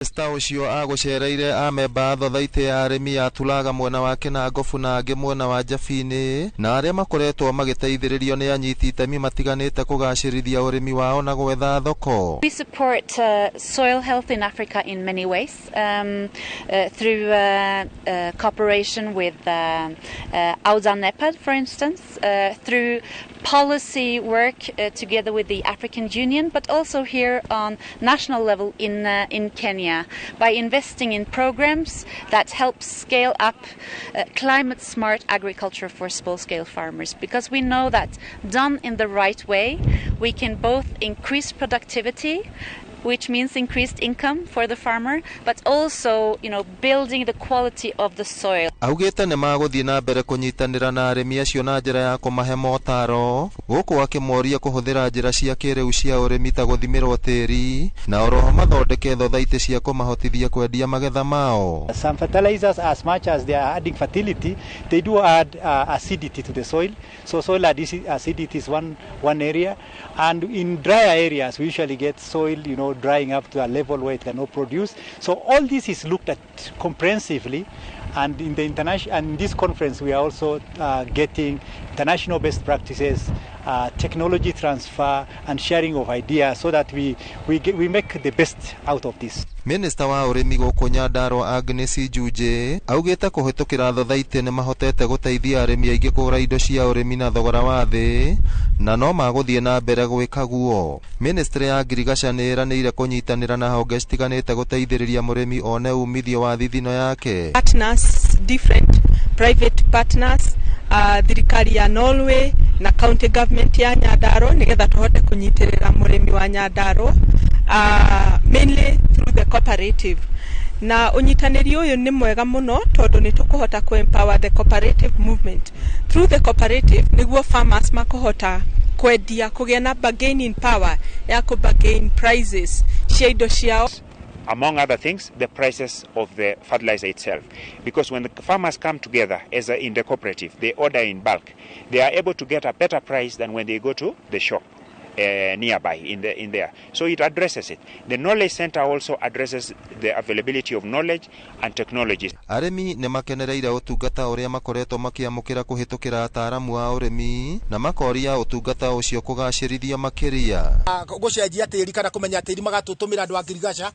Minista ũcio agũcereire amemba a thothaitĩ ya arĩmi ya Tulaga mwena wa Kinangofu na angĩ mwena wa Njabini na arĩa makoretwo magĩteithĩrĩrio nĩ anyiti itemi matiganĩte kũgacĩrithia ũrĩmi wao na gwetha thoko. We support soil health in Africa in many ways through cooperation with AUDA NEPAD, for instance, through policy work together with the African Union, but also here on national level in Kenya by investing in programs that help scale up climate smart agriculture for small scale farmers, because we know that done in the right way we can both increase productivity, which means increased income for the farmer, but also, building the quality of the soil. Augĩte nĩ magũthiĩ na mbere kũnyitanĩra na arĩmi acio na njĩra ya kũmahe motaro gũkũ akĩmoria kũhũthĩra njĩra cia kĩrĩu cia ũrĩmi ta gũthimĩrwo tĩri na oroho mathondeke thothaitĩ cia kũmahotithia kwendia magetha mao. Some fertilizers, as much as they are adding fertility, they do add acidity to the soil. So soil acidity is one area, and in drier areas we usually get soil, drying up to a level where it cannot produce. So all this is looked at comprehensively, and in the international and in this conference we are also getting international best practices, technology transfer and sharing of ideas so that we make the best out of this. Minista wa ũrĩmi gũkũ Nyandarua Agnes Njunjĩ augĩte kũhĩtũkĩra thothaitĩ nĩ mahotete gũteithia arĩmi aingĩ kũgũra indo cia ũrĩmi na thogora wa thĩ na no magũthiĩ na mbere gwĩka guo. Ministry ya ngirigaca nĩ ĩranĩire kũnyitanĩra na honge citiganĩte gũteithĩrĩria mũrĩmi one umithio wa thithino yake. Partners, different private partners, thirikari ya Norway na county government ya Nyandarua nigetha tuhote kunyitirira murimi wa Nyandarua, mainly through the cooperative. Na unyitanĩri ũyũ nĩ mwega mũno tondũ nĩ tũkũhota kũ empower the cooperative movement. Through the cooperative nĩguo farmers makũhota kwendia, kũgĩa na bargaining power ya kũ bargain prices cia indo ciao. Among other things, the prices of the fertilizer itself. Because when the farmers come together in the cooperative, they order in bulk. They are able to get a better price than when they go to the shop nearby in there. So it addresses it. The knowledge center also addresses the availability of knowledge and technologies. Arĩmi nĩ makenereire ũtungata ũrĩa makoretwo makĩamũkĩra kũhĩtũkĩra ataaramu a ũrĩmi na makoria ũtungata ũcio kũgacĩrithio makĩria. Gũcenjia tĩri kana kũmenya tĩri magatũtũmĩra andũ a ngirigaca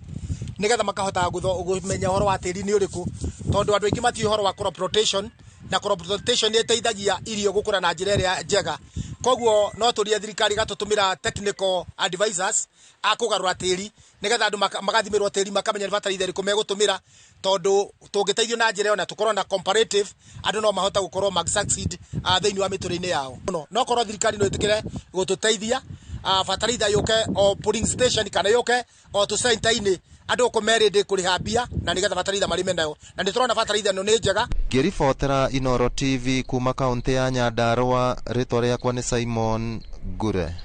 nigetha makahota kũmenya ũhoro wa tĩri nĩ ũrĩkũ, tondũ andũ aingĩ matiũĩ ũhoro wa crop rotation, na crop rotation nĩ ĩteithagia irio gũkũra na njĩra ĩrĩa njega. Koguo no tũrie thirikari ĩgatũtũmĩra technical advisors a kũgarũra tĩri nigetha andũ magathimĩrwo tĩri makamenya nĩ bataraitha ĩrĩkũ megũtũmĩra, tondũ tũngĩteithio na njĩra ĩyo na tũkorwo na comparative, andũ no mahote gũkorwo mag succeed thĩinĩ wa mĩtũrĩre-inĩ yao. No korwo thirikari no ĩtĩkĩre gũtũteithia, bataraitha yũke o polling station kana yũke o tũ center-inĩ, andũ gũkũ merĩndĩ kũrĩha mbia na nĩgetha bataraitha marĩme nayo, na nĩ tũrona bataraitha ĩno nĩ njega. Ngĩribotera Inooro TV kuma kaũntĩ ya Nyandarua, rĩtwa rĩakwa nĩ Simon Ngure.